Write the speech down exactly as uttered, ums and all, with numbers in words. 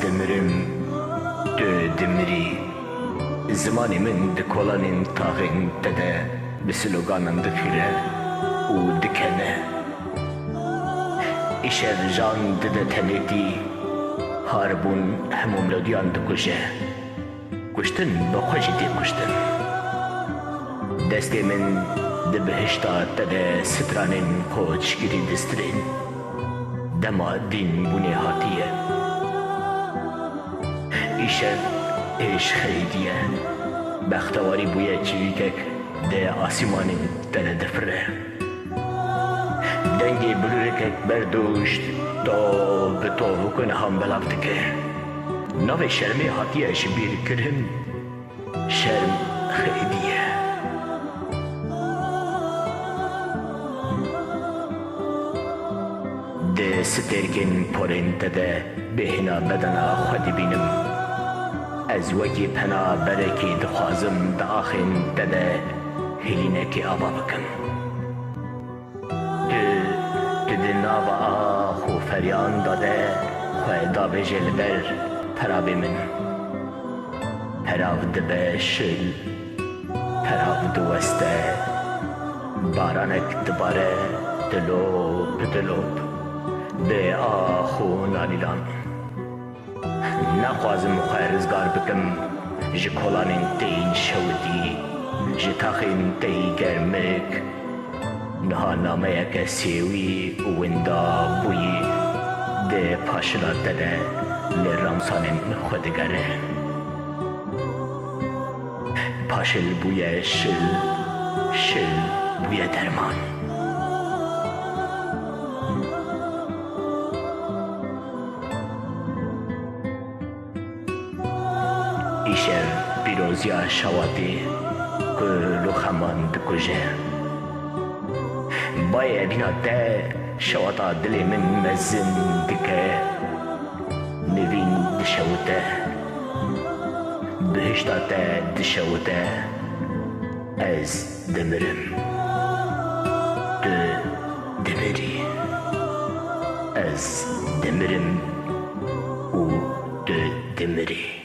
Dimirim, tu dimirî. Zimanê min di kolanên taxên te de bi sloganan difîre û dikene. Îşev jan dide tenêtî, harbûn hemû melodiyan dikuje. Kuştin bi xwe jî tê kuştin. Destê min di bihişta te de stranên qoçgirî distirên. Dema dîn bûnê hatiye. Îşev êş xeyîdiye. Bextewarî bûye çivîkek di asîmanên te de difire. Dengê bilûrekek berdûşt, tov bi tov û niha belav dike. Navê şermê hatiye ji bîr kirin, şerm xêdiye. Di stêrkên porên te de bêhna bedena xwe dibînim. Ez wekî penaberekî dixwazim di axên te de hêlînekê ava bikim. Tu, tu di nava ax û feryanda de xwe davêje li ber perabê min. Perav dibe şil, perav diweste, baranek dibare dilop dilop bi ax û nalîlan. Naxwazim xwe rizgar bikim ji kolanên te yên şewitî, ji taxên te yî germik. Niha nameyeke sêwî û winda bûyî di paşila te de li ramsanên xwe digere. Paşil bûye şil, şil bûye derman. Îşev pîroziya şewatê kul û xeman dikuje. Bayê evîna te şewata dilê min mezin dike. Nivîn dişewite, bihişta te dişewite. Ez dimirim. Tu dimirî. Ez dimirim û tu dimirî.